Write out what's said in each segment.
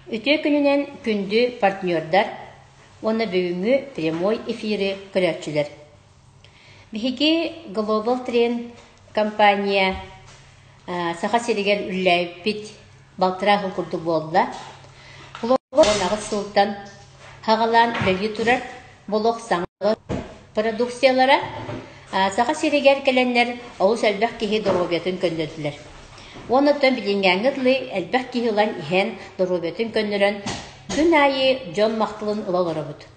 Үтүө күнүнэн күндү партнердар уонна бүгүҥҥү прямой эфири көрөөччүлэр! Биһиги Global Trend компания Саха сиригэр үлэлээбиппит балтараа сыл курдук буолла. Глобал 18 сылтан саҕалаан үлэлии турар Болох саҥа продукциялара Саха сиригэр кэлэннэр олус элбэх киһи доруобуйатын көннөрдүлэр. Уонна оттон билиҥҥээҥҥи дылы элбэх киһи ылан иһэн доруобуйатын көннөрөн күн аайы дьон махталын ыла олоробут.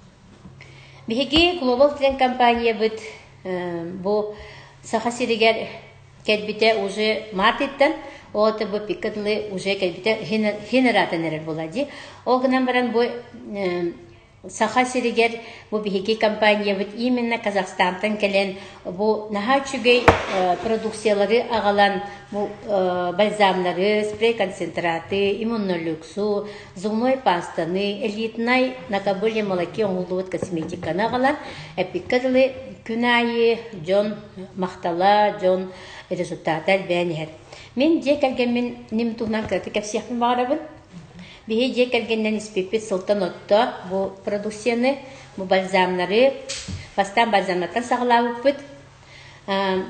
Биһиги Global Trend компаниябыт бу Саха сиригэр кэлбитэ уже мартыттан, ол бу пикка дылы уже кэлбитэ хин ыраатан эрэр буолла дии. Ол гынан баран бу Саха сиригэр бу биһиги компаниябыт именно Казахстантан кэлэн бу наһаа үчүгэй продукциялары аҕалан бу бальзамнары, спрей-концентраты, иммунолюксу, зубной пастаны, элитнай на кобыле молоке оҥоһуллубут косметиканы аҕалан эппиккэ дылы күн аайы дьон махтала, дьон результата элбээн иһэр. Мин дьиэ кэргэммин ним туһунан кыратык кэпсиэхпин баҕарабын. Биһи дьиэ кэргэнинэн испиппит сылтан отто бу продукцияны, бу бальзамнары, бастаан бальзамнартан саҕалаабыппыт.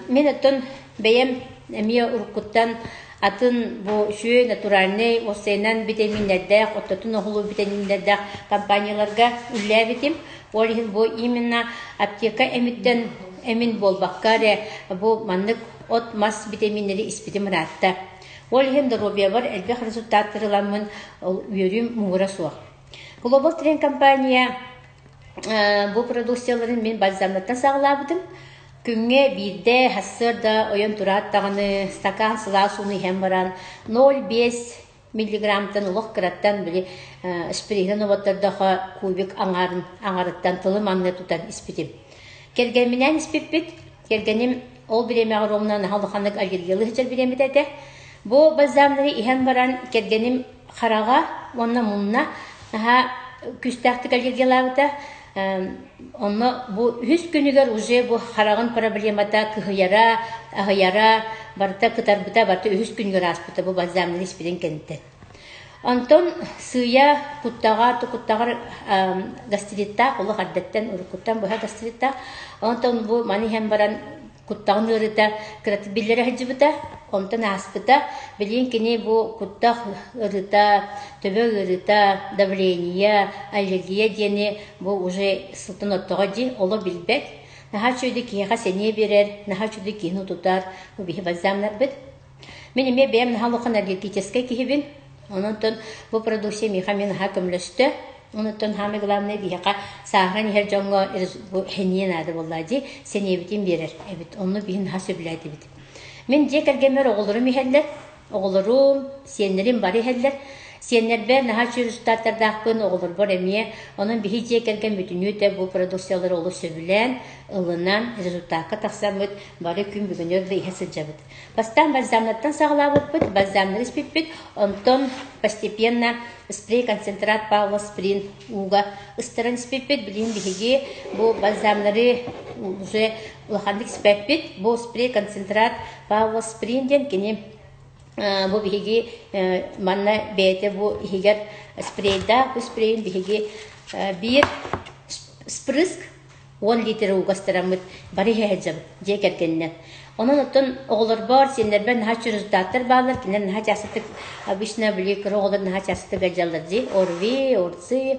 Мин оттон бэйэм эмиэ уруккуттан атын бу үчүгэй натуральнай уопсайынан битэмииннэрдээх, оттотун оһолуу битэмииннэрдээх компанияларга үлэлээбитим. Ол иһин бу именно аптека эмиттэн эмин буолбакка эрэ бу маннык от-мас битэмииннэри испитим ыраатта. Ол иһин доруобуйабар элбэх результаттары ыламмын үөрүүм муҥура суох. Global Trend компания бу продукцияларын мин бальзамнартан саҕалаабытым. Күҥҥэ биирдэ сарсыарда ойон тураат даҕаны стакан сылаас ууну иһэн баран 0,5 миллиграммтан олох кыраттан били шприһин оботтордохо кубик аҥарын аҥарыттан тылым анны тутан испитим. Кэргэмминээн испиппит. Кэргэним ол бириэмэҕэ ровно наһаа улаханнык аллергиялыы сылдьар бириэмэтэ этэ. Бу бальзамнары иһэн баран кэргэним хараҕа уонна мунна наһаа күүстээхтик аллергиялаабыта. Онно бу үһүс күнүгэр уже бу хараҕын проблемата кыһыйара, аһыйара, барыта кытарбыта, барыта үһүс күнүгэр ааспыта бу бальзамнары испитин кэнниттэн. Онтон сыыйа куттаҕа куттаҕар гастриттаах, олох эрдэттэн уруккуттан быһа гастриттаах. Онтон бу маны иһэн баран куттаҕын ыарыыта кыратык биллэрэ сылдьыбыта, онтон ааспыта. Билигин кини бу куттах ыарыыта, төбө ыарыыта, давление, аллергия диэни бу уже сылтан ортоҕо дии, олох билбэт. Наһаа үчүгэйдик киһиэхэ сэниэ биэрэр, наһаа үчүгэйдик киһини утутар бу биһи бальзамнарбыт. Мин эмиэ бэйэм наһаа улахан энергетическэй киһибин. Онон бу продукция миэхэ эмиэ наһаа көмөлөстө. Онуттан самое главное биһиэхэ сааһыран иһэр дьоҥҥо бу сэниэ наада буолла дии, сэниэбитин биэрэр эбит. Онну биһи наһаа сөбүлээтибит. Мин дьиэ кэргэммэр оҕолорум иһэллэр. Оҕолорум, сиэннэрим бары иһэллэр. Сиэннэрбэр наһаа үчүгэй результаттардаахпын, оҕолорбор эмиэ. Онон биһи дьиэ кэргэн бүтүннүүтэ бу продукциялары олус сөбүлээн, ылынан, результакка тахсаммыт бары күн бүгүнүгэр да иһэ сылдьабыт. Бастаан бальзамнартан саҕалаабыппыт, бальзамнары испиппит, онтон постепенно спрей-концентрат Павла Сприн ууга ыстаран испиппит. Билигин биһиги бу бальзамнары уже улаханнык испэппит. Бу спрей-концентрат Павла Сприн диэн кини бу биһиги манна бэйэтэ бу иһигэр спрейдаах, бу спрейин биһиги биир спрыск 10 литр ууга астараммыт бары иһэ сылдьабыт дьиэ кэргэнинэн. Онон оттон оҕолорбор, сиэннэрбэр наһаа результаттар бааллар, кинилэр наһаа чаастатык обычно били кыра оҕолор наһаа чаастатык ыалдьаллар дии, ОРВИ, ОРЦИ.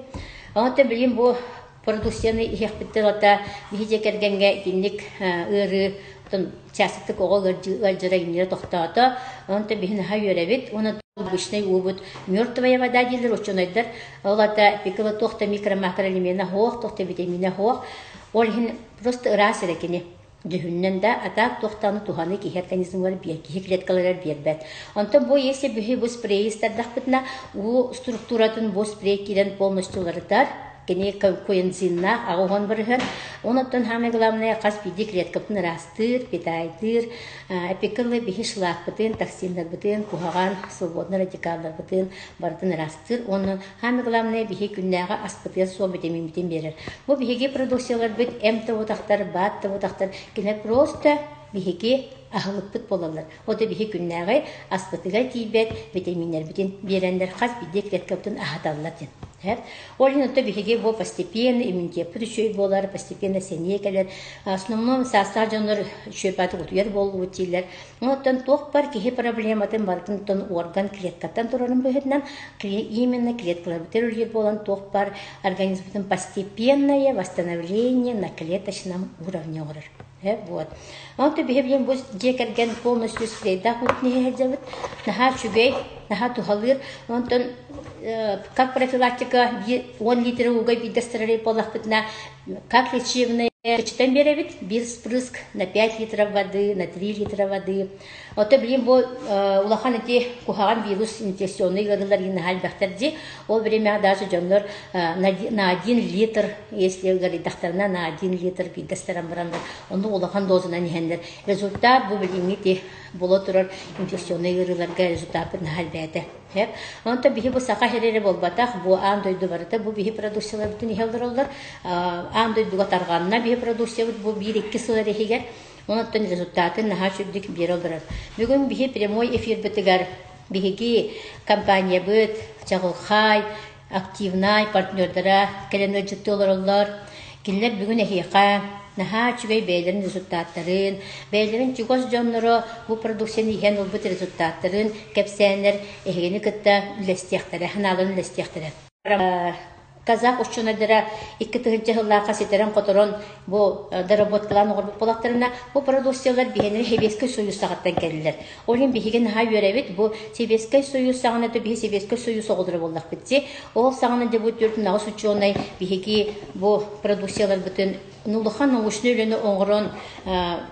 Онон билигин бу продукцияны иһиэхпиттэн ылата биһи дьиэ кэргэҥҥэ итинник ыарыы оттон чаастатык оҕо ыалдьара иннинэ тохтоото. Онон биһи наһаа үөрэбит. Уонна обычный уубут мертвая вода дииллэр ученайдар. Ол ата пикала туох да микро-макроэлемена суох, туох да витамина суох. Ол иһин просто ыраас эрэ кини дьүһүннэн да, а так туохтааны туһаны киһи организмыгар биэр, киһи клеткаларыгар биэрбэт. Онтон бу если биһи бу спрейи ыстардахпытына, уу структуратын бу спрей киирэн полностью уларытар. Кини коэнзимнаах 80%. Онон самое главное хас биирдии клеткабытын ыраастыыр, питайдыыр, эпикылы биһи шлакпытын, токсиннарбытын, куһаҕан свободный радикалларбытын барытын ыраастыыр. Уонна самое главное биһи күннээҕи аспытыгар суол витаминбитин биэрэр. Бу биһиги продукцияларбыт эм да утахтар, баат да утахтар, кинилэр просто биһиги аһылыкпыт буолаллар. Ол да биһи күннээҕи аспытыгар тиийбэт витаминнэрбитин биэрэннэр хас биирдии клеткабытын аһаталлар диэн. Ол иһин оттон биһиги бу постепенно иммунитеппыт үчүгэй буолар, постепенно сэниэ кэлэр. Основном саастаах дьоннор үчүгэй баатык утуйар буоллубут дииллэр. Оттон туох бар киһи проблематын барытын орган клеткаттан турарын быһыытынан именно клеткаларбытыгар үлэлиир буолан туох бар организммытын постепенное восстановление на клеточном уровне оҥорор. Вот. Онто биһи билин бу дьиэ кэргэн полностью спрейдаах уутун иһэ сылдьабыт. Наһаа үчүгэй, наһаа туһалыыр. Онтон как профилактика 10 литр ууга биирдэ ыстарар буоллахпытына, как лечебное кычытан биэрэбит, биир спрыск на 5 литров воды, на 3 литра воды. Ото билин бу улахан ити куһаҕан вирус инфекционный ыарыылар наһаа элбэхтэр дии. Ол время даже дьоннор на 1 литр, если ыарыйдахтарына на 1 литр биирдэ ыстаран бараннар, онно улахан дозанан иһэннэр результат бу билиҥҥи ити буола турар инфекционный ыарыыларга результаппыт наһаа элбээтэ. Онтон биһи бу саха сирэ эрэ буолбатах, бу аан дойду барыта бу биһи продукцияларбытын иһэ олороллор. Аан дойдуга тарҕанна биһи продукциябыт бу биир-икки сыл эрэ иһигэр. Онон результатын наһаа үчүгдүк биэрэ олорор. Бүгүн биһи прямой эфирбытыгар биһиги компаниябыт чаҕылхай, активнай партнердара кэлэн ыалдьыттыы олороллор. Кинилэр бүгүн эһиэхэ наһаа үчүгэй бэйэлэрин результаттарын, бэйэлэрин чугас дьонноро бу продукцияны иһэн ылбыт результаттарын кэпсээннэр эһигини кытта үллэстиэхтэрэ, санааларын үллэстиэхтэрэ. Казах учуонайдара 2000 сыллаахха ситэрэн-хоторон бу доработкалаан оҥорбут буоллахтарына, бу продукциялар биһиэнэ Сэбиэскэй Союз саҕаттан кэллилэр. Ол иһин биһиги наһаа үөрэбит, бу Сэбиэскэй Союз саҕана да биһи Сэбиэскэй Союз оҕолоро буоллахпыт дии. Ол саҕана дьэ бу 48 учуонай биһиги бу продукцияларбытын улахан научнай үлэни оҥорон,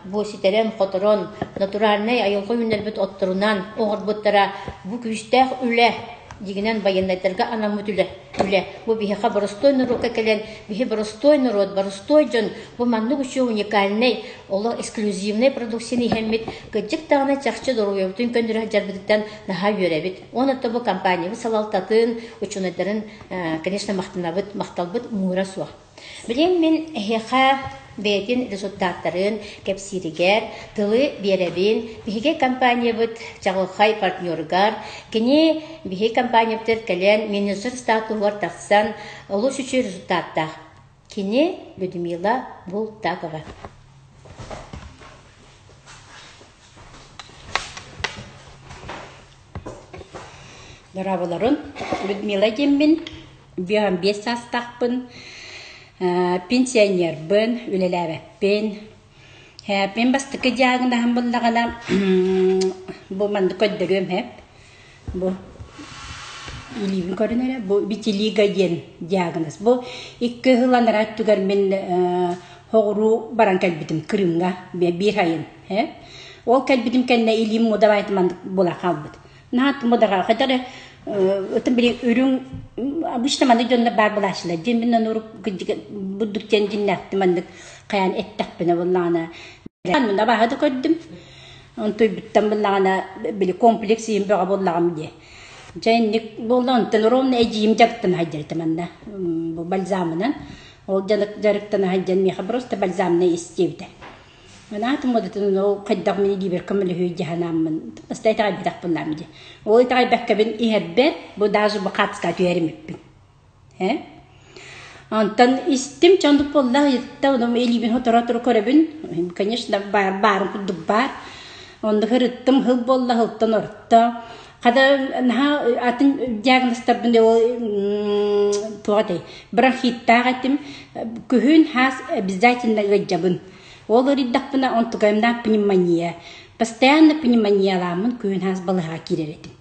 бу ситэрэн-хоторон, натуральнай айылҕа үүннэрбит отторунан оҥорбуттара бу күүстээх үлэ дьиҥинэн байыаннайдарга анаммыт үлэ үлэ. Бу биһиэхэ боростуой норуокка кэлэн, биһи боростуой норуот, боростуой дьон бу маннык үчүгэй уникальнай, олох эксклюзивнай продукцияны иһэммит, кырдьык даҕаны чахчы доруобуйабытын көннөрө сылдьарбытыттан наһаа үөрэбит. Уонна бу компаниябыт салалтатын, учуонайдарын, конечно, махтанабыт, махталбыт муҥура суох. Билигин мин эһиэхэ бэйэтин результаттарын кэпсииригэр тылы биэрэбин. Биһиги компаниябыт чаҕылхай партнеругар, кини биһиги компаниябытыгар кэлэн менеджер статуһугар тахсан олус үчүгэй результаттаах. Кини Людмила Бултакова. Дорооболорун, Людмила диэммин, 55 саастаахпын, пенсионербын, үлэлээбэппин. Мин бастакы диагноһым буллаҕына бу маннык көрдөрүөм сөп. Бу илиибин көрүн эрэ, бу витилиго диэн диагноз. Бу икки сыл анараа өттүгэр мин соҕуруу баран кэлбитим Крымҥа биир айын. Ол кэлбитим кэннэ илиим мудабайт маннык була хаалбыт. Наһаа мудаҕа хотя эрэ ытым били үрүҥ обычно маннык дьоннор баар булааччылар дьин мин онурук бурдук диэн дьиннээхтим маннык хайаан эттэхпинэ буллаҕына мин абааһы да көрдүм онтуйбуттан буллаҕына били комплекс иһин бөҕө буллаҕым дии дьэ инник буолла онтон ровно эдьиийим дьарыктана сылдьар этэ манна бу бальзамынан ол дьарыктана сылдьан миэхэ просто бальзамнай ис диэбитэ Анаатым модутун ол хайдах мин илиибэр көмөлөһүө дии санааммын баста итэҕэйбэтэхпин лаам дии. Ол итэҕэйбэккэбин иһэрбэр бу даже бу хаацка түһэримиппин. Э? Онтон истим чондук буолла ыйытта ону илиибин хоторо-хоторо көрөбүн. Конечно, баар баарын курдук баар. Онно ырыттым хыл буолла хылтан орто. Хата наһаа атын диагнозтарбын ол туох этэй бронхиттаах этим. Күһүн хаас обязательно ыалдьабын. Ол ыарыйдахпына онтукайымнаах пневмония. Постоянно пневмониялааммын күһүн хаас балыһаҕа киирэр этим.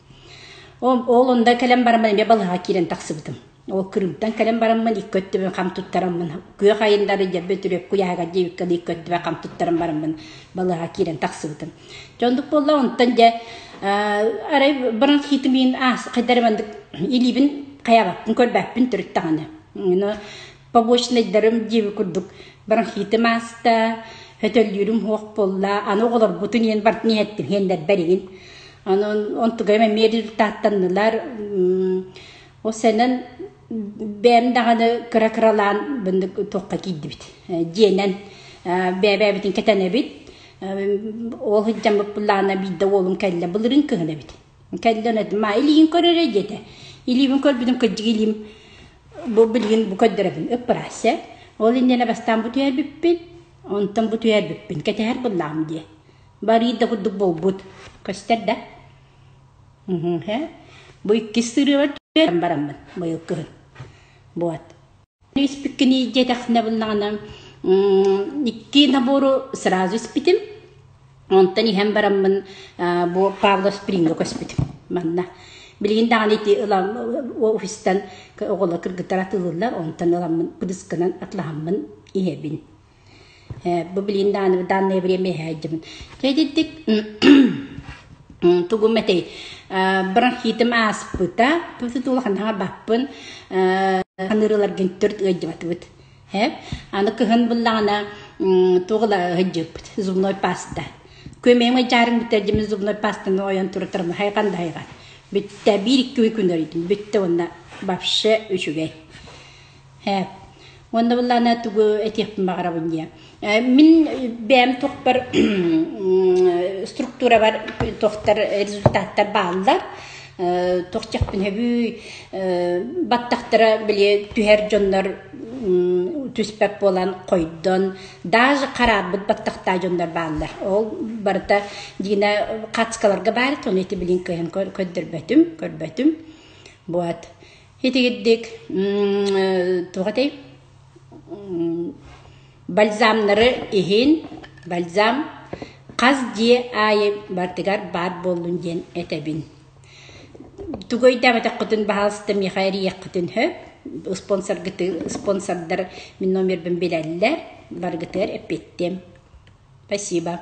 Ол онда кэлэн бараммын эмиэ балыһаҕа киирэн тахсыбытым. Ол Крымтан кэлэн бараммын икки өттүбүн хам туттараммын күөх айындары дьэбби түрөп куйааһыгар диэбиккэ икки өттүбэ хам туттаран бараммын балыһаҕа киирэн тахсыбытым. Дьэ оннук буолла онтон дьэ арай бронхитым иин аас хайдары маннык илиибин хайаабаппын көрбөппүн төрүт даҕаны. Побочнайдарым диэби курдук бронхитым ааста, өтөллүүрүм суох буолла. Аны оҕолорбутун иэн бартын иһэттим, иһэннэрбэр игин. Аны онтугайым эмиэ результаттаннылар. Ол сэнэн бэйэм даҕаны кыра-кыралаан бындык туохха киирдибит. Дьиэнэн бэйэ-бэйэбитин кэтэнэбит. Ол сылдьаммыт былаана биирдэ уолум кэллэ, былырыын кыһын эбит. Кэллэн этим, ма илиигин көр эрэ диэтэ. Илиибин көрбүтүм кырдьык илиим бу билигин бу көрдөрөбүн ыппыраасса. Ол иннинэ бастаан бу түһэрбиппин, онтон бу түһэрбиппин кэтэһэр быллаам диэ. Барыы да курдук буолбут. Көстөр да? Бу иккис сырыыбар түһэрэн бараммын быйыл кыһын. Вот. Испиккини диэтэххинэ буллаҕына икки набору сразу испитим. Онтон иһэн бараммын бу Павлов Спринга көспүтүм манна. Билигин даҕаны ити ылам офистан оҕолор кыргыттар атыылыыллар, онтон ыламмын пыдысканан атлаһаммын иһэбин. Бу билигин даҕаны данное время иһээдьибин. Дьэ тугум этэй бронхитым ааспыта, улаханнаҕа баппын, ханыырыларгын төрт ыалдьыбатыбыт. Аны кыһын буллаҕына туох ыла сылдьыппыт зубной паста. Күөмэйим ыйдьаарыҥ бүтэр дьимин зубной пастаны ойон турутарым хайҕан да хайҕан. Бүттэ биир-икки күн өрүйдүм. Бүттэ уонна вообще үчүгэй. Уонна буллаҕына тугу этиэхпин баҕарабын диye. Мин бэйэм туохпар структурабар туохтар результаттар бааллар. Туох диэхпин сөбүй баттахтара били түһэр дьоннор түспэт буолан хойдон даже хараарбыт баттахтаах дьоннор бааллар. Ол барыта дьиҥэ хацкаларга баар ону ити билин кыайан көрдөрбөтүм, көрбөтүм. Вот. Итигирдик туох этэй Бальзамнары иһин, бальзам хас дьиэ аайы барытыгар баар буоллун диэн этэбин. Тугу өйдөөбөтөххүтүн баһаалыста миэхэ эрийиэххитин сөп. Спонсоргыты, спонсордар мин номербын билэллэр, барыгытыгар эппиэттиэм. Спасибо.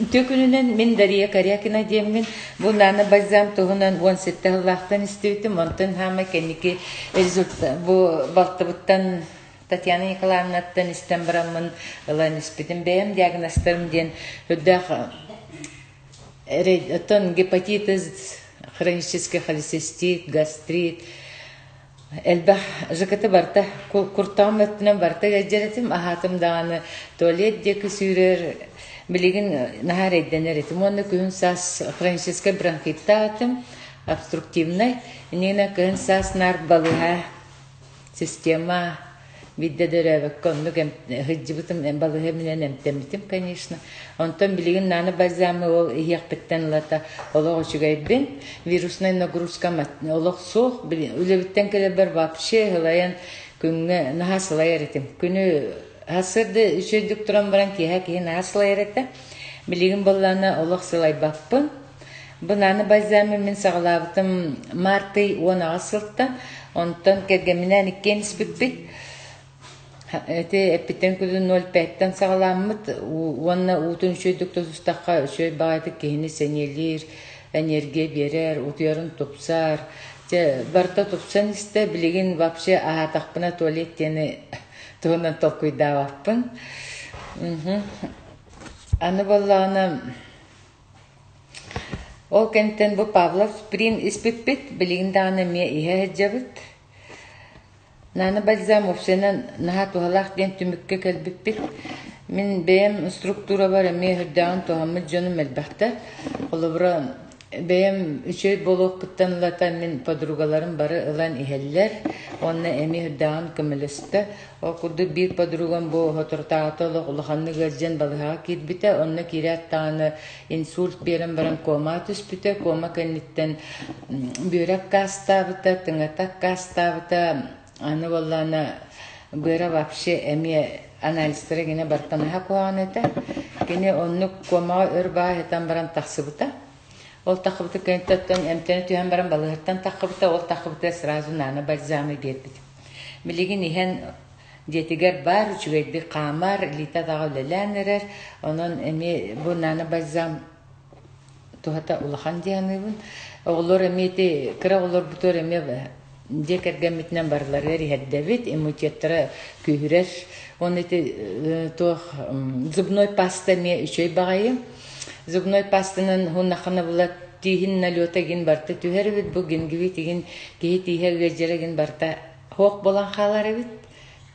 Үтүө күнүнэн мин Дария Корякина диэммин. Бу Нана бальзам туһунан 17 сыллаахтан истибитим. Онтон хаама кэнники результат бу балтыбыттан Татьяна Николаевнаттан истэн бараммын ылан испитим. Бэйэм диагнозтарым диэн үрдээх оттон гепатит, хронический холецистит, гастрит, Элбэх ЖКТ барыта куртаҕым өттүнэн барыта ыалдьар этим, аһаатым даҕаны туалет диэки сүүрэр, билигин наһаа эрэйдэнэр этим уонна күһүн саас хроническай бронхиттаах этим, обструктивнай, иннинэ кыһын саас наар балыыһа система Биирдэ да өрөөбөккө оннук сылдьыбытым, балыыһа минэн эмтэммитим, конечно. Онтон билигин Нана бальзамы ол иһиэхпиттэн ылата олох үчүгэйбин. Вируснай нагрузкам олох суох. Үлэбиттэн кэлэрбэр вообще сылайан күҥҥэ наһаа сылайар этим. Күнү сарсыарда үчүгэйдик туран баран киэһэ киһи наһаа сылайар этэ. Билигин буоллаҕына олох сылайбаппын. Бу Нана бальзамы мин саҕалаабытым март ый 18 сылтан, онтон кэргэмминээн иккиэн испиппит. Ити эппиттэн күлүн 0,5-тэн саҕаламмыт уонна уутун үчүгэйдик тутустахха үчүгэй баҕайытык киһини сэниэлиир, энергия биэрэр, утуйарын тупсар. Дьэ, барыта тупсан истэ, билигин вообще аһаатахпына туалет диэни туһунан толкуйдаабаппын. Аны буоллаҕына Ол кэнниттэн бу Павлов Сприн испиппит, билигин даҕаны эмиэ иһэ сылдьабыт. Нана бальзам уопсайынан наһаа туһалаах диэн түмүккэ кэлбиппит. Мин бэйэм структурабар эмиэ үрдээҕин туһаммыт дьонум элбэхтэр. Холобура, бэйэм үчүгэй буолуохпуттан ылата мин подругаларым бары ылан иһэллэр уонна эмиэ үрдээҕин көмөлөстө. Ол курдук биир подругам бу соторутааҕыта олох улаханнык ыалдьан балыыһаҕа киирбитэ. Онно киирээт даҕаны инсульт биэрэн баран кома түспүтэ. Кома кэнниттэн бүөрэ аккаастаабыта, тыҥата аккаастаабыта. Аны буоллаҕына быара вообще эмиэ анализтара гинэ барыта наһаа куһаҕан этэ. Кини оннук комаҕа өр баа сытан баран тахсыбыта. Ол таххыбыта кэнниттэн эмтэнэ түһэн баран балыыһаттан таххыбыта, ол таххыбыта сразу нано бальзамы биэрбит. Билигин иһэн Дьиэтигэр баар, үчүгэйдик хаамар, илиитэ-атаҕа үлэлээн эрэр. Онон эмиэ бу Нана бальзам туһата улахан дии саныыбын. Оҕолор эмиэ ити кыра оҕолорбутугар эмиэ дьиэ кэргэммитинэн барыларыгар иһэрдэбит, иммунитеттара күүһүрэр. Уонна ити туох зубной паста эмиэ үчүгэй баҕайы. Зубной пастанан уһуннаххына була тииһин налета игин барыта түһэр эбит, бу гингивит игин киһи тииһэ ыалдьара игин барыта суох буолан хаалар эбит.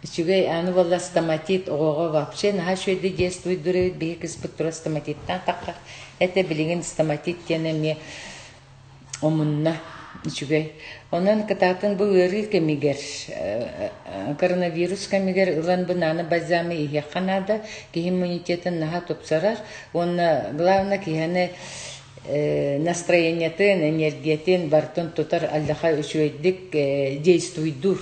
Үчүгэй, аны буолла стоматит оҕоҕо вообще наһаа үчүгэйдик действуйдуур эбит, биһи кыыспыт тура стоматиттаан таххар этэ, билигин стоматит диэн эмиэ омунна үчүгэй. Онон кытаатын бу ыарыы кэмигэр, коронавирус кэмигэр ылан бу нааны бальзамы иһиэххэ наада, киһи иммунитетын наһаа тупсарар уонна главное киһини настроениетын, энергиятын барытын тутар аллаха үчүгэйдик действуйдуур.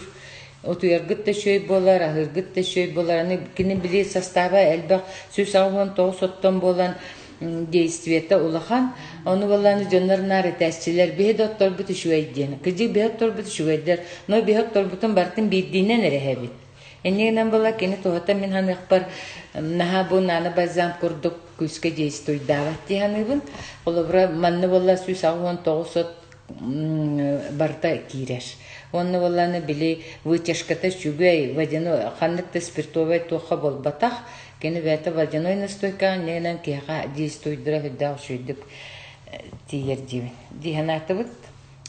Утуйаргыт да үчүгэй буолар, аһыыргыт да үчүгэй буолар. Аны кини били состава элбэх 189 оттон буолан действиета улахан. Ону буоллааны дьоннор наар этээччилэр биһи да отторбут үчүгэй диэн. Кыдьык биһи отторбут үчүгэйдэр, но биһи отторбутун барытын биирдиинэн эрэ эһэбит. Инньэ гынан буолла кини туһата мин саныахпар наһаа бу Нана бальзам курдук күүскэ действуйдаабат дии саныыбын. Холобура манна буолла 189 от барыта киирэр. Уонна буоллааны били вытяжката үчүгэй, водяной, ханнык да спиртовай туохха буолбатах. Кини бэйэтэ водяной настойкаҕа инньэ гынан киһиэхэ действуйдара сүрдээх үчүгэйдик тиийэр диибин. Дии санаатыбыт.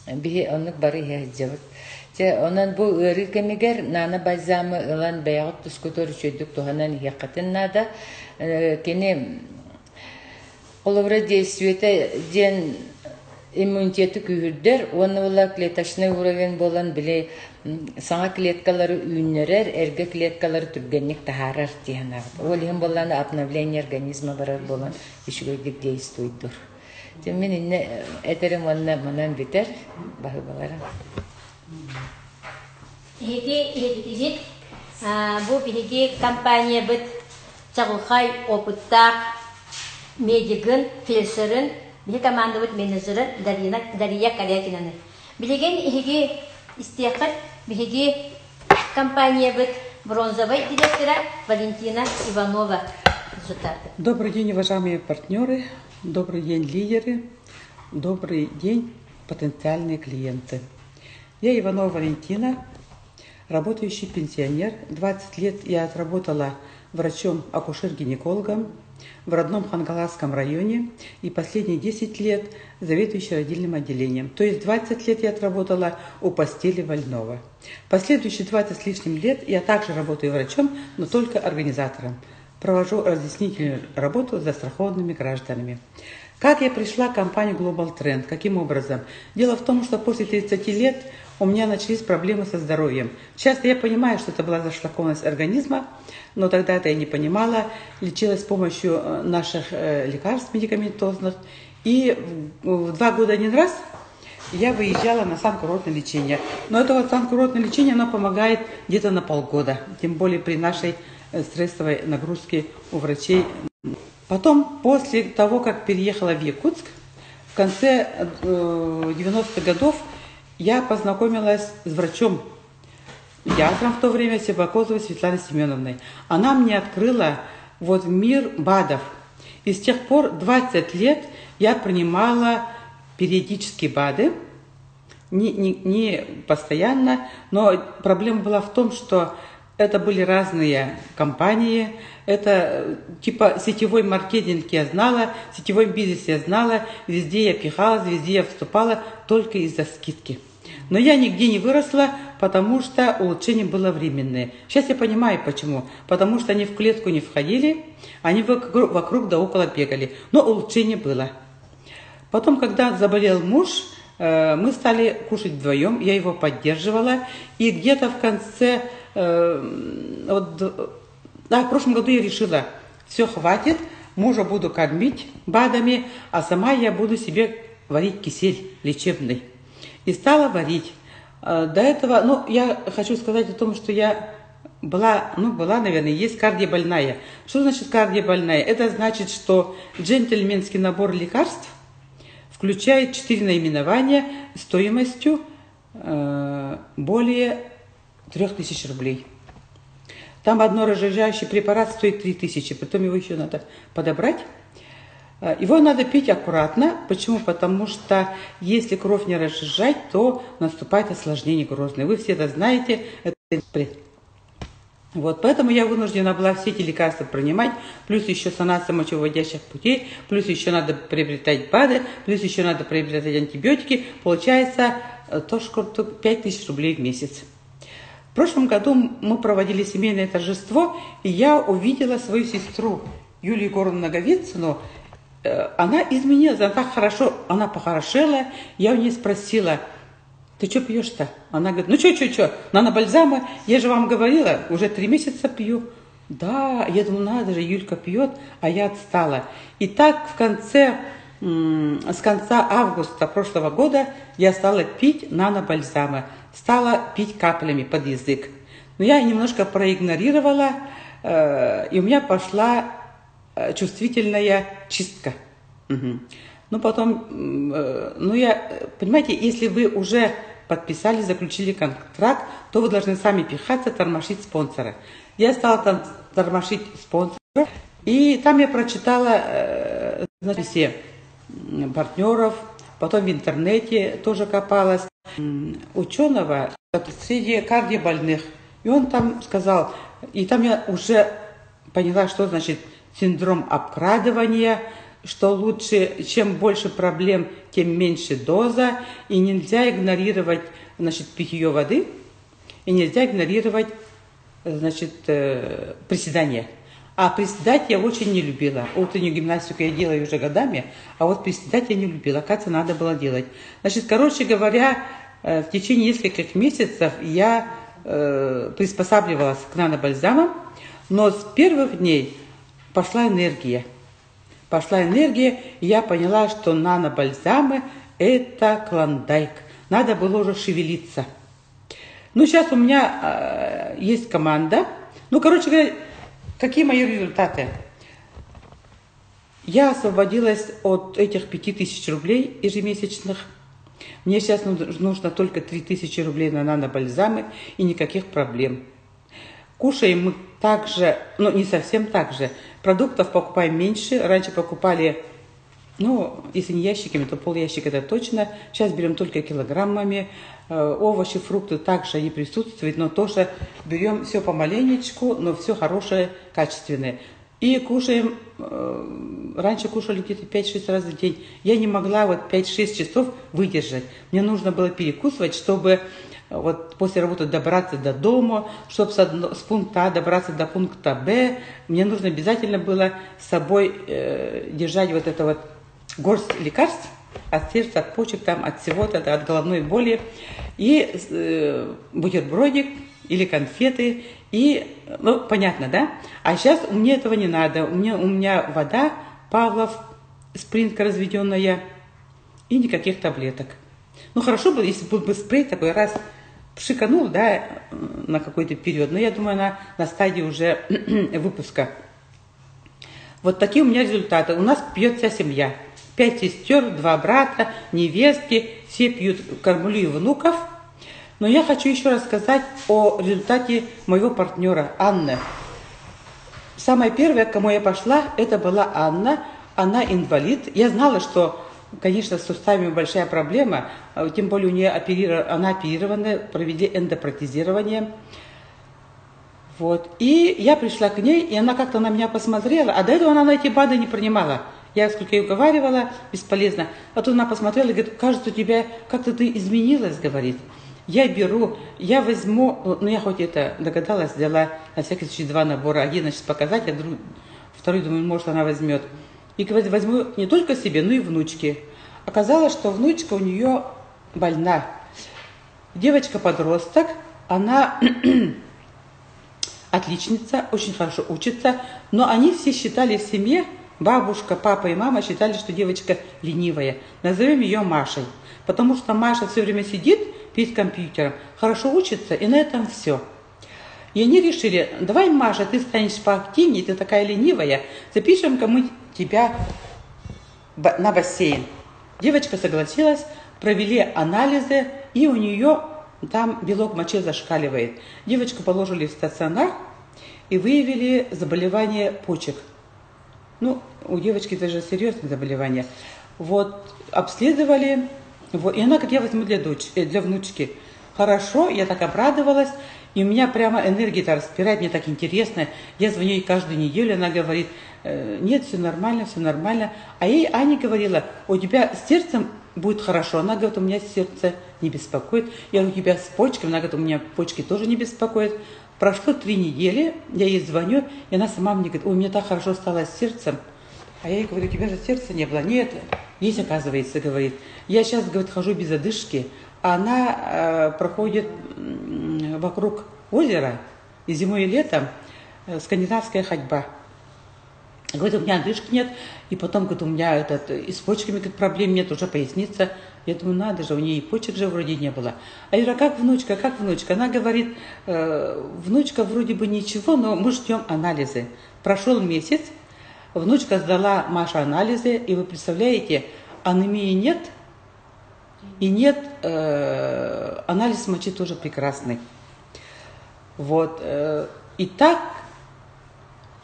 Биһи оннук бары иһэ сылдьабыт. Чэ, онон бу ыарыы кэмигэр Нана бальзамы ылан бэйэҕит тускутугар үчүгэйдик туһанан иһиэххитин наада. Кини холобура действиетэ диэн иммунитеты күүһүрдэр уонна була клеточный уровень буолан били саҥа клеткалары үүннэрэр, эргэ клеткалары түргэнник таһаарар дии санаабыт. Ол иһин буоллаҕына обновление организма барар буолан үчүгэйдик действуйдур. Дьэ мин иннэ этэрим уонна манан бүтэр баһыыбаларым. Эһиги иһиттигит бу биһиги компаниябыт чаҕылхай опыттаах медигын, фельдшерын, биһи командабыт менеджерын Дарина Дария Корякинаны. Билигин эһиги истиэххит биһиги компаниябыт бронзовай директора Валентина Иванова сытар. Добрый день, уважаемые партнеры, добрый день, лидеры, добрый день, потенциальные клиенты. Я Иванова Валентина, работающий пенсионер. 20 лет я отработала врачом-акушер-гинекологом в родном Хангаласском районе и последние 10 лет заведующей родильным отделением. То есть 20 лет я отработала у постели больного. Последующие 20 с лишним лет я также работаю врачом, но только организатором. Провожу разъяснительную работу с застрахованными гражданами. Как я пришла к компании Global Trend? Каким образом? Дело в том, что после 30 лет у меня начались проблемы со здоровьем. Сейчас я понимаю, что это была зашлакованность организма, но тогда это я не понимала. Лечилась с помощью наших лекарств медикаментозных. И в 2 года один раз я выезжала на санкурортное лечение. Но это вот санкурортное лечение, оно помогает где-то на полгода, тем более при нашей стрессовой нагрузке у врачей. Потом, после того, как переехала в Якутск, в конце 90-х годов я познакомилась с врачом, педиатром в то время, Себакозовой Светланой Семеновной. Она мне открыла вот мир БАДов. И с тех пор 20 лет я принимала периодически БАДы, не постоянно, но проблема была в том, что это были разные компании, это типа сетевой маркетинг я знала, сетевой бизнес я знала, везде я пихалась, везде я вступала только из-за скидки. Но я нигде не выросла, потому что улучшение было временное. Сейчас я понимаю, почему. Потому что они в клетку не входили, они вокруг да около бегали. Но улучшение было. Потом, когда заболел муж, мы стали кушать вдвоем, я его поддерживала. И где-то в конце, вот, да, в прошлом году я решила, все, хватит, мужа буду кормить БАДами, а сама я буду себе варить кисель лечебный. И стала варить. До этого, ну, я хочу сказать о том, что я была, ну, была, наверное, есть кардиобольная. Что значит кардиобольная? Это значит, что джентльменский набор лекарств включает четыре наименования стоимостью более 3000 рублей. Там одно разжижающий препарат стоит 3000, потом его еще надо подобрать. Его надо пить аккуратно. Почему? Потому что если кровь не разжижать, то наступает осложнение грозное. Вы все это знаете. Это вот, поэтому я вынуждена была все эти лекарства принимать, плюс еще санация мочевыводящих путей, плюс еще надо приобретать БАДы, плюс еще надо приобретать антибиотики. Получается тоже 5000 рублей в месяц. В прошлом году мы проводили семейное торжество, и я увидела свою сестру Юлию Егоровну Наговицыну. Она изменилась, она так хорошо, она похорошела. Я у нее спросила: ты что пьешь-то? Она говорит: ну что, что, что, нанобальзамы, я же вам говорила, уже 3 месяца пью. Да, я думаю, надо же, Юлька пьет, а я отстала. И так с конца августа прошлого года я стала пить нанобальзамы, стала пить каплями под язык. Но я немножко проигнорировала, и у меня пошла чувствительная чистка. Угу. Ну, потом, ну, я, понимаете, если вы уже подписали, заключили контракт, то вы должны сами пихаться, тормошить спонсора. Я стала там тормошить спонсора, и там я прочитала, значит, все партнеров, потом в интернете тоже копалась. Ученого среди кардиобольных, и он там сказал, и там я уже поняла, что значит синдром обкрадывания, что лучше, чем больше проблем, тем меньше доза, и нельзя игнорировать, значит, питье воды, и нельзя игнорировать, значит, приседания. А приседать я очень не любила. Утреннюю гимнастику я делаю уже годами, а вот приседать я не любила. Оказывается, надо было делать. Значит, короче говоря, в течение нескольких месяцев я приспосабливалась к нанобальзамам, но с первых дней пошла энергия. Пошла энергия, и я поняла, что нанобальзамы – это клондайк. Надо было уже шевелиться. Ну, сейчас у меня есть команда. Ну, короче говоря, какие мои результаты? Я освободилась от этих 5000 рублей ежемесячных. Мне сейчас нужно только 3000 рублей на нанобальзамы и никаких проблем. Кушаем мы также, ну не совсем так же. Продуктов покупаем меньше. Раньше покупали, ну, если не ящиками, то пол ящика это точно. Сейчас берем только килограммами. Овощи, фрукты также они присутствуют, но тоже берем все помаленечку, но все хорошее, качественное. И кушаем, раньше кушали где-то 5-6 раз в день. Я не могла вот 5-6 часов выдержать. Мне нужно было перекусывать, чтобы вот после работы добраться до дома, чтобы с пункта А добраться до пункта Б. Мне нужно обязательно было с собой держать вот это вот горсть лекарств от сердца, от почек, там, от всего-то, от головной боли. И бутербродик или конфеты. И, ну, понятно, да? А сейчас мне этого не надо. У меня вода, Павлов, спринтка разведенная и никаких таблеток. Ну, хорошо было, если был бы спрей такой раз пшиканул, да, на какой-то период. Но я думаю, она на стадии уже выпуска. Вот такие у меня результаты. У нас пьет вся семья. 5 сестер, 2 брата, невестки. Все пьют, кормлю и внуков. Но я хочу еще раз сказать о результате моего партнера Анны. Самая первая, к кому я пошла, это была Анна. Она инвалид. Я знала, что, конечно, с суставами большая проблема, тем более у нее она оперирована, провели эндопротезирование. Вот. И я пришла к ней, и она как-то на меня посмотрела, а до этого она на эти БАДы не принимала. Я сколько ей уговаривала, бесполезно. А тут она посмотрела и говорит: кажется, у тебя как-то ты изменилась, говорит. Я беру, я возьму, ну я хоть это догадалась, взяла на всякий случай 2 набора. Один, значит, показать, а второй, думаю, может, она возьмет. И говорит, возьму не только себе, но и внучке. Оказалось, что внучка у нее больна. Девочка-подросток, она отличница, очень хорошо учится, но они все считали в семье, бабушка, папа и мама считали, что девочка ленивая. Назовем ее Машей, потому что Маша все время сидит перед компьютером, хорошо учится, и на этом все. И они решили: давай, Маша, ты станешь поактивнее, ты такая ленивая, запишем-ка мы тебя на бассейн. Девочка согласилась, провели анализы, и у нее там белок в моче зашкаливает. Девочку положили в стационар, И выявили заболевание почек. Ну, у девочки даже серьезное заболевание. Вот, обследовали, вот, и она говорит, я возьму для, дочь, для внучки. Хорошо, я так обрадовалась, и у меня прямо энергия-то распирает, мне так интересно. Я звоню ей каждую неделю, она говорит, нет, все нормально, все нормально. А ей Аня говорила, у тебя с сердцем будет хорошо. Она говорит, у меня сердце не беспокоит. Я говорю, у тебя с почками? Она говорит, у меня почки тоже не беспокоят. Прошло 3 недели, я ей звоню, и она сама мне говорит, ой, мне так хорошо стало с сердцем. А я ей говорю, у тебя же сердца не было. Нет, есть, оказывается, говорит. Я сейчас, говорит, хожу без одышки. А она проходит вокруг озера, и зимой, и летом, скандинавская ходьба. Говорит, у меня одышки нет, и потом, говорит, у меня этот, и с почками, говорит, проблем нет, уже поясница. Я думаю, надо же, у нее и почек же вроде не было. А я говорю, а как внучка, как внучка? Она говорит, внучка вроде бы ничего, но мы ждем анализы. Прошел месяц, внучка сдала Маша анализы, и вы представляете, анемии нет, и нет, анализ мочи тоже прекрасный. Вот. И так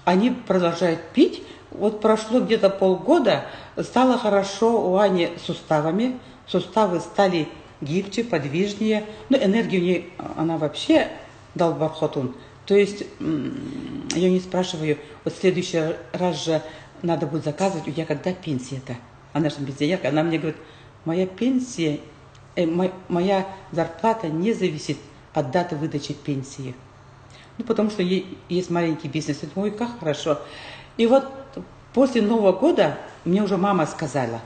они продолжают пить. Вот прошло где-то полгода, стало хорошо у Ани с суставами. Суставы стали гибче, подвижнее. Но энергию у нее, она вообще Далбар Хотун. То есть я не спрашиваю, вот в следующий раз же надо будет заказывать, у тебя когда пенсия-то? Она же пенсионерка, она мне говорит, моя пенсия, моя зарплата не зависит от даты выдачи пенсии. Ну, потому что есть маленький бизнес. Я думаю, ой, как хорошо. И вот после Нового года мне уже мама сказала,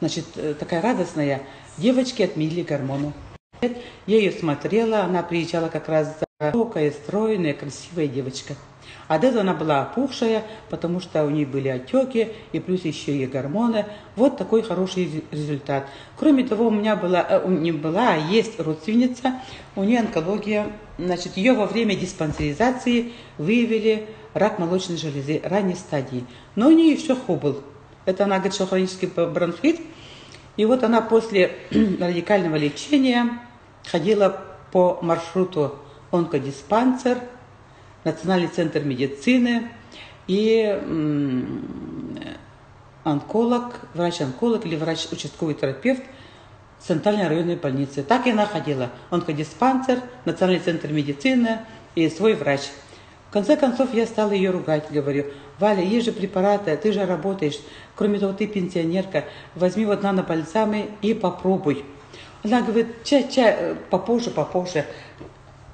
значит, такая радостная, девочки отменили гормону. Я ее смотрела, она приезжала как раз высокая, стройная, красивая девочка. А до этого она была опухшая, потому что у нее были отеки, и плюс еще и гормоны. Вот такой хороший результат. Кроме того, у меня была, не была, а есть родственница, у нее онкология. Значит, ее во время диспансеризации выявили рак молочной железы ранней стадии. Но у нее еще был. Это она говорит, что хронический бронхит. И вот она после радикального лечения ходила по маршруту онкодиспансер, Национальный центр медицины и онколог, врач-онколог или врач-участковый терапевт Центральной районной больницы. Так и она ходила. Онкодиспансер, Национальный центр медицины и свой врач. В конце концов, я стала ее ругать, говорю, Валя, есть же препараты, ты же работаешь, кроме того, ты пенсионерка, возьми вот нанобальзамы и попробуй. Она говорит, ча-ча, попозже, попозже.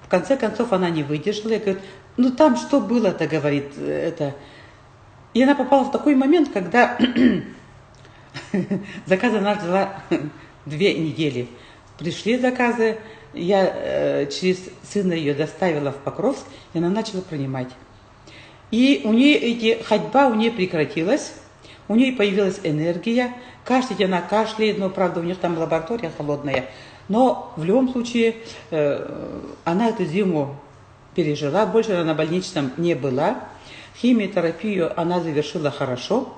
В конце концов, она не выдержала и говорит, ну там что было-то, говорит, это. И она попала в такой момент, когда заказы она ждала 2 недели. Пришли заказы, я через сына ее доставила в Покровск, и она начала принимать. И у нее эти, ходьба у нее прекратилась, у нее появилась энергия, кашлять она кашляет, но, правда, у них там лаборатория холодная. Но в любом случае она эту зиму пережила, больше она на больничном не была. Химиотерапию она завершила хорошо.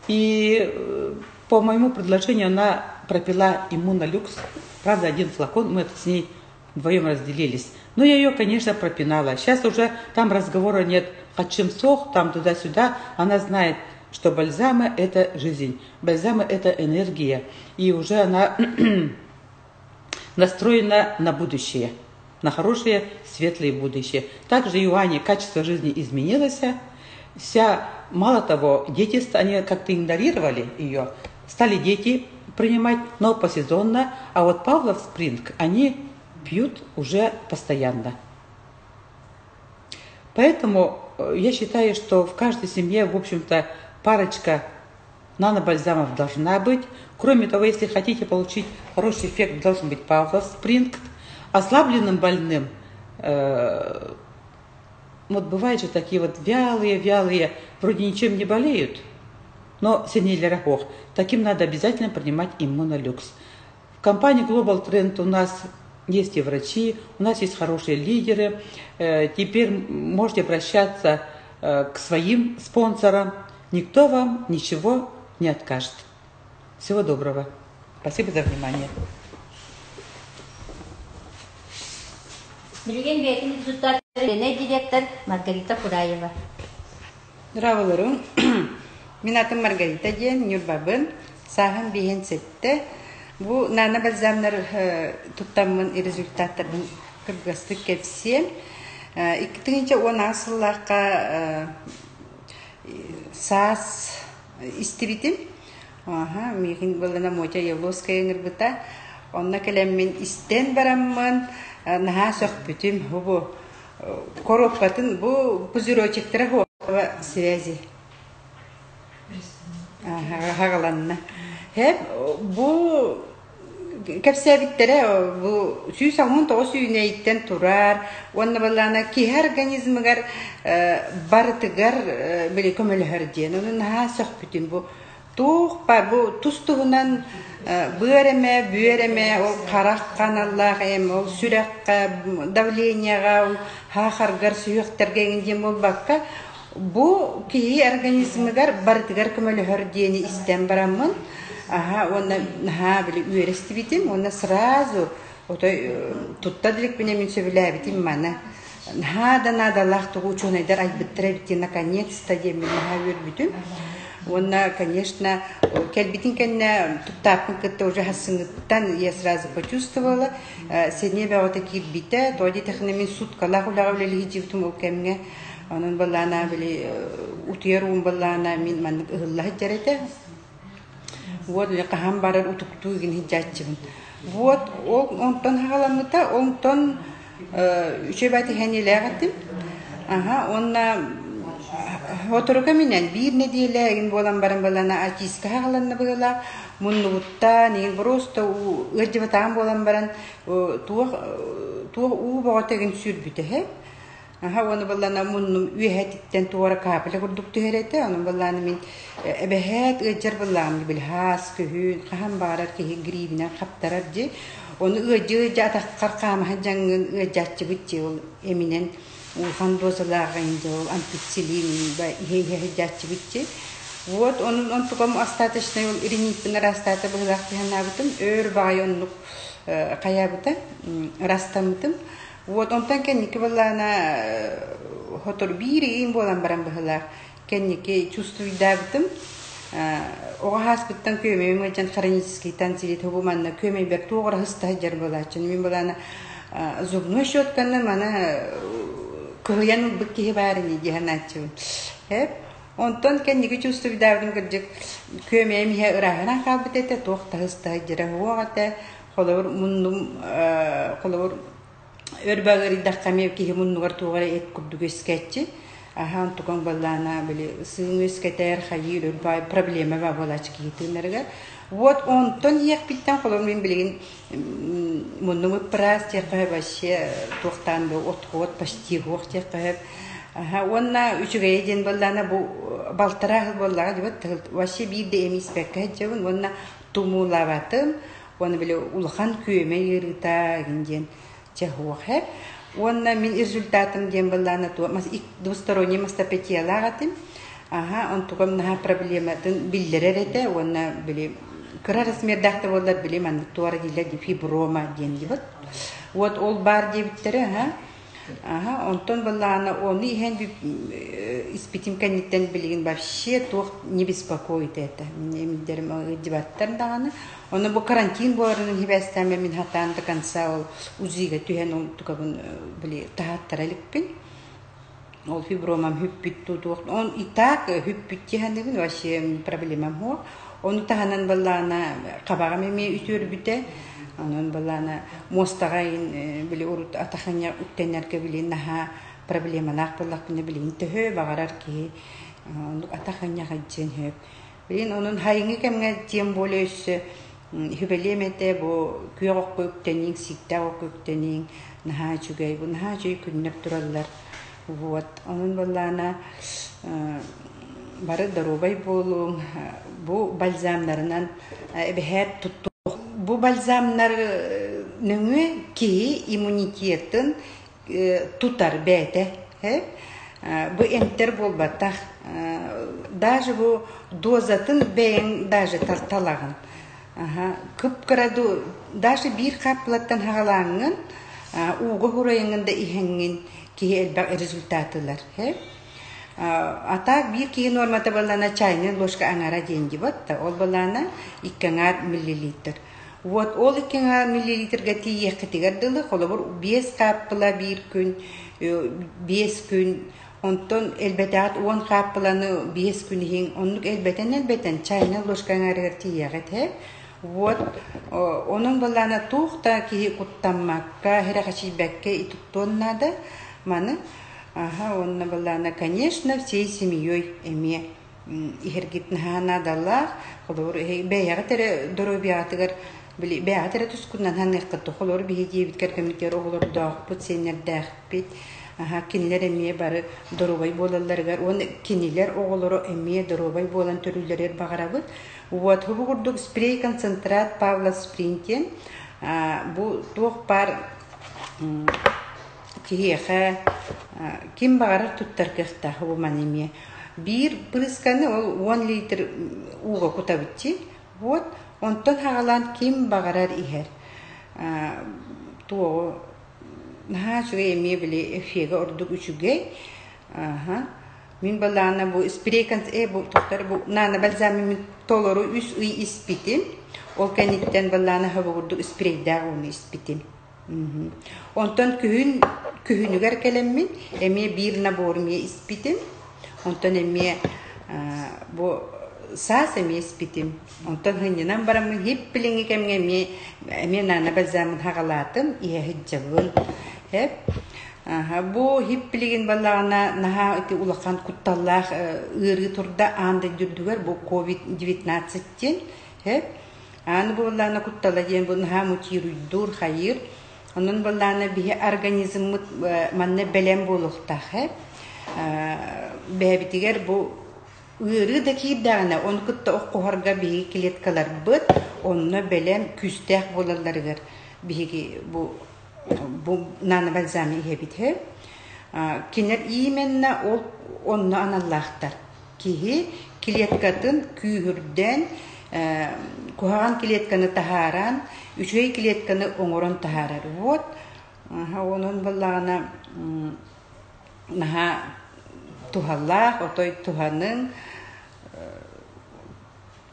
И по моему предложению она пропила иммунолюкс. Правда, один флакон, мы это с ней вдвоем разделились. Но я ее, конечно, пропинала. Сейчас уже там разговора нет. Харчым суох, там туда-сюда. Она знает, что бальзамы – это жизнь, бальзамы – это энергия. И уже она настроена на будущее, на хорошее, светлое будущее. Также и у Ани качество жизни изменилось. Вся, мало того, дети, они как-то игнорировали ее, стали дети принимать, но посезонно. А вот Павлов Спринг они пьют уже постоянно. Поэтому я считаю, что в каждой семье, в общем-то, парочка нанобальзамов должна быть. Кроме того, если хотите получить хороший эффект, должен быть Павлов Спринг. Ослабленным больным, вот бывают же такие вот вялые, вялые, вроде ничем не болеют, но сэниэлэрэ суох. Таким надо обязательно принимать иммунолюкс. В компании Global Trend у нас есть и врачи, у нас есть хорошие лидеры. Теперь можете обращаться к своим спонсорам. Никто вам ничего не откажет. Всего доброго. Спасибо за внимание. Билигин бэйэтин результаттарын. Генеральный директор Маргарита Фураева. Дорооболоруҥ. Мин атым Маргарита диэн Ньурбабын. Сааһым биэһин сэттэ. Бу нано бальзамнар туттаммын результаттарбын кыргастык кэпсиэм. 2010 сыллаахха саас истибитим. Аха, миигин былына Мотя Явловская ыҥырбыта. Онно кэлэммин истэн бараммын наһаа сөхпүтүм. Бу коробкатын бу пузырочектара связи хагаланна. Хэп бу кэпсээбиттэрэ бу 169 үүнэйиттэн турар уонна балаана киһи организмыгар барытыгар били көмөлөһөр диэн. Ону наһаа сөхпүтүм бу Туох баар бу тус-туһунан быар эмэ, бүөр эмэ, ол харах ханаллаах эм, ол сүрэххэ, давлениеҕа, ол хаахаргар, сүһүөхтэргэ эҥин диэн буолбакка, бу киһи организмыгар барытыгар көмөлөһөр диэни истэн бараммын, аһа уонна наһаа били үөрэ истибитим уонна сразу отой тутта иликпинэ мин сөбүлээбитим маны. Наһаа да наадалаах тугу учуонайдар айбыттара эбит диэн наконец-то диэммин наһаа үөрбүтүм. Уонна, конечно, кэлбитин кэннэ туттааппын кытта уже хассыҥыттан я сразу почувствовала. Сэниэ бөҕөтө киирбитэ. Тоҕо диэтэххинэ мин суткалаах үлэҕэ үлэлии сылдьыбытым ол кэмҥэ. Онон былаана били утуйар уум былаана мин маннык ыһылла сылдьар этэ. Вот хаһан барар утуктуу игин сылдьааччыбын. Вот ол онтон хаҕаламмыта, онтон үчүгэй баай тиһэниилээх этим. Аха уонна соторука минэн биир нэдиэлэ игин буолан баран балана артистка хаҕаланна быһыылаах муннубуттан игин просто ыалдьыбатаҕым буолан баран туох туох уу бөҕөтө игин сүүрбүтэ үһү. Аха уонна баллана муннум үөһэтиттэн туора капля курдук түһэр этэ. Онон баллааны мин эбэһээт ыалдьар быллааммын били хаас, күһүн, хаһан баҕарар киһи грибинэн хаптарар дии. Ону ыалдьа-ыалдьа атаххар хаамаһа дьаҥҥын ыалдьааччыбыт дии ол эминэн улахан дозалаах дьэ ол ампициллин иһэ-иһэ сылдьааччыбыт дии. Вот онон онтукам остаточнай ол риниппин ыраастаата быһыылаах дии санаабытым. Өөр баҕайы оннук хайаабыта, ырастаммытым. Вот онтон кэнники былаана хотор биир ыйым буолан баран быһыылаах кэнники чувствуйдаабытым оҕо ааспыттан күөмэйим ыалдьан хронический тонзиллит бу манна күөмэйбэр туох эрэ сыста сылдьар буолааччы мин былаана зубной щетканы маны кыһыйан ылбыт киһи баар ини дии санааччыбын эп онтон кэнники чувствуйдаабытым кырдьык күөмэйим иһэ ырааһыран хаалбыт этэ туох да сыста сылдьара суох этэ Холобур, муннум холобур өр ыарыйдахха эмиэ киһи муннугар туох эрэ эт курдук үөскээччи. Аһаан тукан баллаана били сыыҥ үөскэтэр, хайыыр өр баай проблема баа буолааччы киһи тыынарыгар. Вот онтон иһиэхпиттэн холобур мин билигин муннум ыппыраас диэххэ сөп вообще туохтаан да отход почти суох диэххэ сөп. Аха уонна үчүгэйэ диэн буоллаана бу балтараа сыл буоллаҕа дии вообще биир да эми испэккэ сылдьабын уонна тумуулаабатым уонна били улахан күөмэй ыарыыта игин диэн чэ суох ээ. Уонна мин результатым диэн былаана двусторонний мастопатиялаах этим. Аха, онтукам наһаа проблематын биллэрэр этэ уонна били кыра размердаах да буоллар били маннык туора дииллэр фиброма диэн дибит. Вот ол баар диэбиттэрэ, аха. Аха, онтон былаана ону иһэн испитим кэнниттэн билигин вообще туох не беспокоит это. Эмдерим ыдьыбаттар даҕаны. Ону бу карантин буоларынан сибээстээн мин хатаан до конца ол УЗИга түһэн ол тукабын били таһааттара иликпин. Ол фибромам хүппүт тутуох. Он и так хүппүт дии вообще проблемам суох. Ону таһынан былаана хабаҕым эмиэ үтүөрбүтэ. Онон былаана муостаҕа иин били урут атахыня үктэнэргэ били наһаа проблемалаах буоллахпына билигин төһө баҕарар киһи оннук атахыня сылдьыан сөп. Билигин онон хайыҥҥы кэмҥэ тем более өссө сүбэлиэм этэ бу күөх окко үктэниҥ, сииктээх окко үктэниҥ наһаа үчүгэй, бу наһаа үчүгэй күннэр тураллар. Вот онон буоллаҕына бары доруобай буолуҥ, бу бальзамнарынан эбэһээт туттуох. Бу бальзамнар нөҥүө киһи иммунитетын тутар бэйэтэ. Бу эмтэр буолбатах. Даже бу дозатын бэйэҥ даже тарталаҕын. Кып-кыра даже биир хааппылаттан хаҕалааҥҥын, ууга хурайаҥҥын да иһэҥҥин. киһи элбэх результат ылар. А так биир киһи нуормата буоллаҕына чайный ложка аҥара диэн дибот да ол буоллаҕына икки аҥаар миллилитр. Вот ол икки аҥаар миллилитргэ тиийиэххитигэр дылы холобур биэс хааппыла биир күн биэс күн онтон элбэтэҕит уон хааппыланы биэс күн иһиҥ оннук элбэтэн элбэтэн чайный ложка аҥаарыгар тиийэҕит һэ вот онон буоллаҕына туох да киһи куттаммакка сэрэхэчийбэккэ туттуон наада маны Аха, уонна былаана, конечно, всей семьей эмиэ иһэргит наһаа наадалаах. Холобур, бэйэҕит эрэ доруобуйаҕытыгар били бэйэҕит эрэ тускунан саныаххыт. Холобур, биһи дьиэбит кэргэммитигэр оҕолордоохпут, сиэннэрдээхпит. Аха, кинилэр эмиэ бары доруобай буолалларыгар уонна кинилэр оҕолоро эмиэ доруобай буолан төрүүллэригэр баҕарабыт. Вот, бу курдук спрей-концентрат Павла Спринтин бу туох баар Киһиэхэ ким баҕарар туттар кыахтаах бу маны эмиэ. Биир бырысканы ол уон литр ууга кутабыт дии. Вот онтон хаҕалаан ким баҕарар иһэр. Туоҕу наһаа үчүгэй эмиэ били эфигэ ордук үчүгэй. Аха. Мин балаана бу спрей бу тохтор бу наана бальзамын толору үс ый испитим. Ол кэнниттэн балаана хобугурдук спрейдээх ууну испитим. Онтон күһүн күһүнүгэр кэлэммин эмиэ биир набор эмиэ испитим. Онтон эмиэ бу саас эмиэ испитим. Онтон сынньанан бараммын хип-билиҥҥи кэмҥэ эмиэ эмиэ наана бальзамын хаҕалаатым, иһэ сылдьабын. Эп бу хип-билигин баллаҕына наһаа ити улахан кутталлаах ыарыы турда аан дойду үрдүгэр бу COVID-19 диэн. Эп Ааны буоллаана куттала диэн бу наһаа мутируйдуур, хайыыр. Онон буоллаана биһи организммыт манна бэлэм буолуохтаах ээ. Бэйэбитигэр бу ыарыы да киирдэҕинэ, ону кытта оххуһарга биһиги клеткаларбыт онно бэлэм күүстээх буолалларыгар биһиги бу бу нанобальзамы иһэбит ээ. Кинилэр именно ол онно аналлаахтар. Киһи клеткатын күүһүрдэн, куһаҕан клетканы таһааран, үчүгэй клетканы оҥорон таһаарар. Вот, онон буоллаҕына наһаа туһалаах, отой туһаныҥ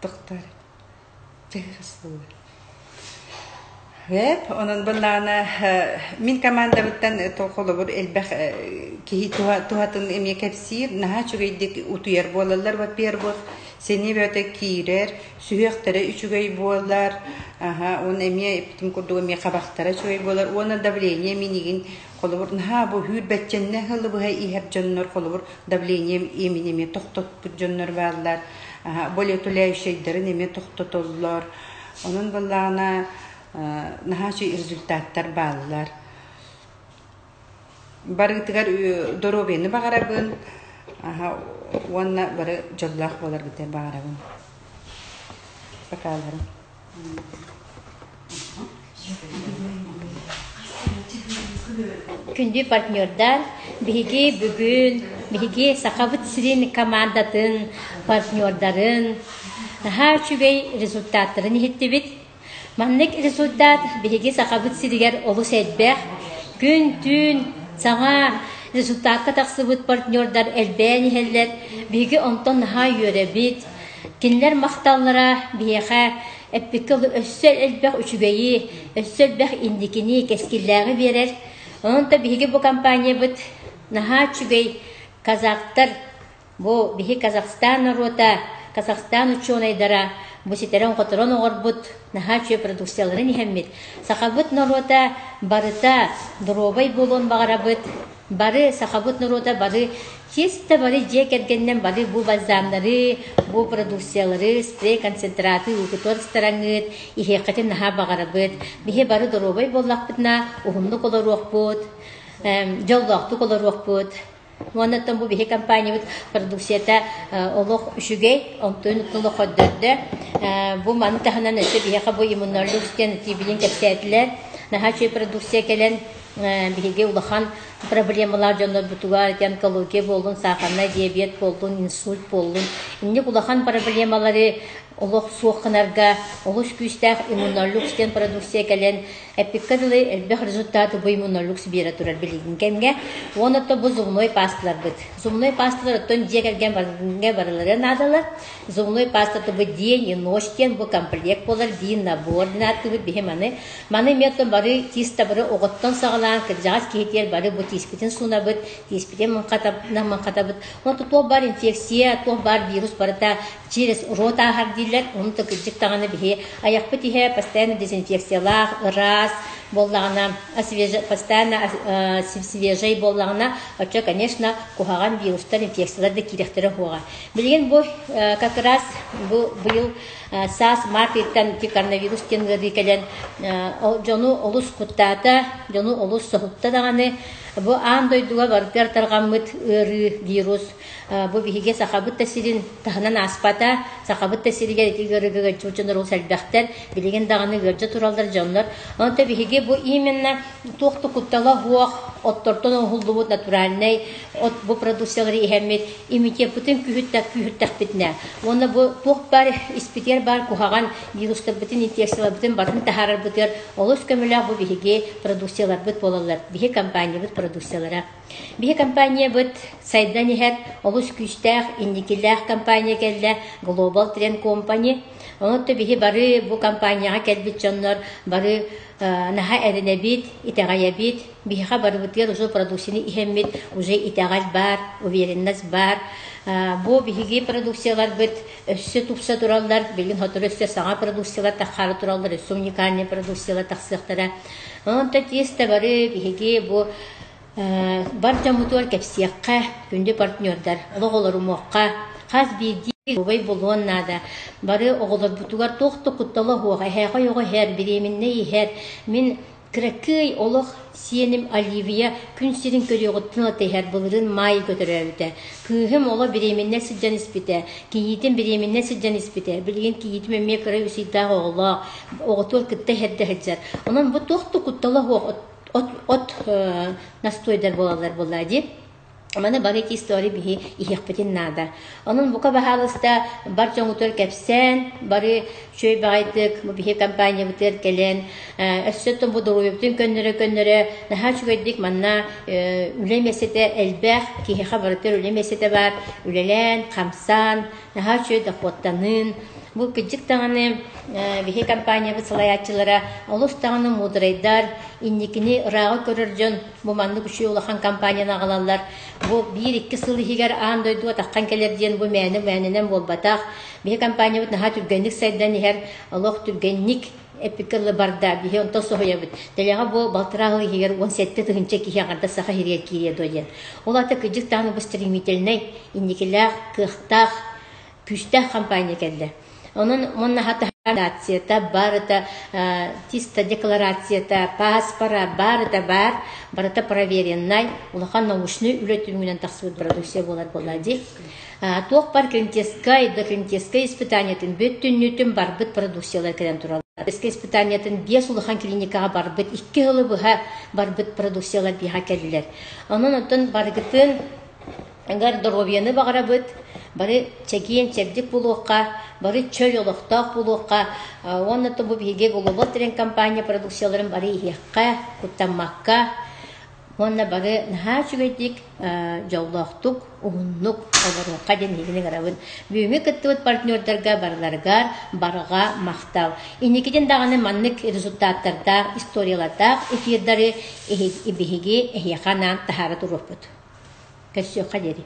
тохтоор Эп, онон былаана мин командабыттан холобур элбэх киһи туһатын эмиэ кэпсиир, наһаа үчүгэйдик утуйар буолаллар, во-первых, сэниэ бөҕөтө киирэр, сүһүөхтэрэ үчүгэй буолар, аха, уонна эмиэ эппитим курдук эмиэ хабахтара үчүгэй буолар, уонна давление минигин холобур наһаа бу сүүрбэччэннэ сылы быһа иһэр дьоннор холобур давление эмин эмиэ тохтоппут дьоннор бааллар, болеутоляющайдарын эмиэ тохтотоллор. Онон буоллаҕына наһаа үчүгэй результаттар бааллар. Барыгытыгар доруобуйаны баҕарабын уонна бары дьоллоох буоларгытыгар баҕарабын. Пока-ларым. Күндү партнердар, биһиги бүгүн биһиги Сахабыт сирин командатын, партнердарын наһаа үчүгэй результаттарын иһиттибит. Маннык результат биһиги Сахабыт сиригэр олус элбэх. Күн-түүн саҥа результакка тахсыбыт партнердар элбээн иһэллэр. Биһиги онтон наһаа үөрэбит. Кинилэр махталлара биһиэхэ эппиккэ өссө элбэх үчүгэйи, өссө элбэх инникини, кэскиллээҕи биэрэр. Онон да биһиги бу компаниябыт наһаа үчүгэй казахтар, бу биһи Казахстан норуота, Казахстан учуонайдара бу ситэрэн-хоторон оҥорбут наһаа үчүгэй продукцияларын иһэммит, сахабыт норуота барыта доруобай буолуон баҕарабыт, Бары сахабыт норуота бары чисто бары дьиэ кэргэнинэн бары бу бальзамнары, бу продукциялары, спрей концентраты уутутуар ыстараҥҥыт, иһиэххитин наһаа баҕарабыт. Биһи бары доруобай буоллахпытына уһуннук олоруохпут, дьоллоохтук олоруохпут. Уонна бу биһи компаниябыт продукцията олох үчүгэй, онтун олох көрдөрдө. Бу маны таһынан өссө биһиэхэ бу иммунолюкс диэн тиибилин кэпсээтилэр. Наһаа үчүгэй продукция кэлэн биһиги улахан проблемалаах дьоннорбутугар ити онкология буоллун, сахарнай диабет буоллун, инсульт буоллун, инник улахан проблемалары олох суох гынарга олус күүстээх Иммунолюкс диэн продукция кэлэн, эппиккэ дылы элбэх результаты бу Иммунолюкс биэрэ турар билигин кэмҥэ. Уонна то бу зубной пасталарбыт. Зубной пасталар оттон дьиэ кэргэн барылары наадалар. Зубной паста бу день и ночь диэн бу комплект буолар, биир набор диэн ааттыыбыт биһи маны. Маны эмиэ оттон бары тиис табары оҕоттон саҕалаан кырдьаҕас киһитигэр бары бу тииспитин суунабыт, тииспитин муҥхатабыт. Онтон туох баар инфекция, туох баар вирус барыта через рот ааһар дииллэр. Ону да кырдьык даҕаны биһи айахпыт иһэ постоянно дезинфекциялаах, ыраас буоллаҕына, постоянно свежай буоллаҕына, оччо, конечно, куһаҕан вирустар, инфекциялар да киирэхтэрэ суоҕа. Билигин бу как раз бу быйыл саас март ыйыттан ити коронавирус диэн ыарыы кэлэн дьону олус куттаата, дьону олус соһутта даҕаны. Бу аан дойдуга барытыгар тарҕаммыт ыарыы, вирус бу биһиги Сахабыт да сирин таһынан ааспата. Сахабыт да сиригэр ити ыарыыга ыалдьыбыт дьоннор олус элбэхтэр. Билигин даҕаны ыалдьа тураллар дьоннор. Онто биһиги бу именно туох да куттала суох оттортон оҥоһуллубут натуральнай от бу продукциялары иһэммит иммунитеппытын күүһүртэхпитинэ уонна бу туох баар испитигэр баар куһаҕан вирустарбытын, инфекцияларбытын барытын таһаарарбытыгар олус көмөлөөх бу биһиги продукцияларбыт буолаллар, биһи компаниябыт продукциялара. Биһи компаниябыт сайдан иһэр олус күүстээх, инникилээх компания кэллэ, Global Trend Company. Онон биһи бары бу компанияҕа кэлбит дьоннор бары наһаа эрэнэбит, итэҕэйэбит. Биһиэхэ барыбытыгар уже продукцияны иһэммит, уже итэҕэл баар, уверенность баар. Бу биһиги продукцияларбыт өссө тупса тураллар, билигин сотору өссө саҥа продукциялар таххаары тураллар, өссө уникальный продукциялар тахсыахтара. Онон тиэстэ бары биһиги бу бар дьоммутугар кэпсиэххэ, күндү партнердар, олох олорумуохха, хас биирдии убай буолуон наада. Бары оҕолорбутугар туох да куттала суох, эһээхэй оҕо иһэр, беременнэй иһэр. Мин кыракый олох сиэним Оливия күн сирин көрүөҕүттэн ыла иһэр, былырыын маай көтөрөөбүтэ. Кыыһым оло беременнэй сылдьан испитэ, кийиитим беременнэй сылдьан испитэ. Билигин кийиитим эмиэ кыра үс ыйдаах оҕолоох, оҕотугар кытта иһэрдэ сылдьар. Онон бу туох да куттала суох от, от настойдар буолаллар буоллаа дии. Маны бары ити история биһи иһиэхпитин наада. Онон бука баһаалыста бар дьоҥутугар кэпсээн, бары үчүгэй баҕайытык бу биһи компаниябытыгар кэлэн, өссө бу доруобуйабытын көннөрө-көннөрө наһаа үчүгэйдик манна үлэ миэстэтэ элбэх, киһиэхэ барытыгар үлэ миэстэтэ баар, үлэлээн, хамсаан, наһаа үчүгэй дохуоттаныын. Бу кырдьык даҕаны биһи компаниябыт салайааччылара олус даҕаны муударайдар, инникини ырааҕы көрөр дьон бу маннык үчүгэй улахан компанияны аҕалаллар. Бу биир-икки сыл иһигэр аан дойдуга таххан кэлэр диэн бу мээнэ-мээнэнэн буолбатах. Биһи компаниябыт наһаа түргэнник сайдан иһэр, олох түргэнник эппиккэ дылы барда, биһи онтон соһуйабыт. Дэлэҕэ бу балтараа сыл иһигэр 17 тыһыынча киһи аҥардас Саха сиригэр киириэ дуо диэн. Ол аата кырдьык даҕаны бу стремительнай, инникилээх, кыахтаах, күүстээх компания кэллэ. Онон уонна декларацията барыта чисто декларацията, паспора барыта баар, барыта провереннай, улахан научный үлэ түмүгүнэн тахсыбыт продукция буолар буолла дии. Туох бар клиническай, доклиническай испытаниятын бүттүннүүтүн барбыт продукциялар кэлэн тураллар. Клиническай испытаниятын биэс улахан клиникаҕа барбыт, икки сылы быһа барбыт продукциялар биһа кэллилэр. Онон оттон барыгытын Ыгар доруобуйаны баҕарабыт, бары чэгиэн-чэбдик буолуохха, бары чөл олохтоох буолуохха уонна бу биһиги Global Trend компания продукцияларын бары иһиэххэ, куттаммакка уонна бары наһаа үчүгэйдик, дьоллоохтук, уһуннук олоруохха диэн эһигини ыҥырабын. Бүгүҥҥү кыттыбыт партнердарга барыларыгар барҕа махтал. Инникитин даҕаны маннык результаттардаах, историялардаах эфирдары биһиги эһиэхэ анаан таһаара туруохпут. Көрсүөххэ диэри.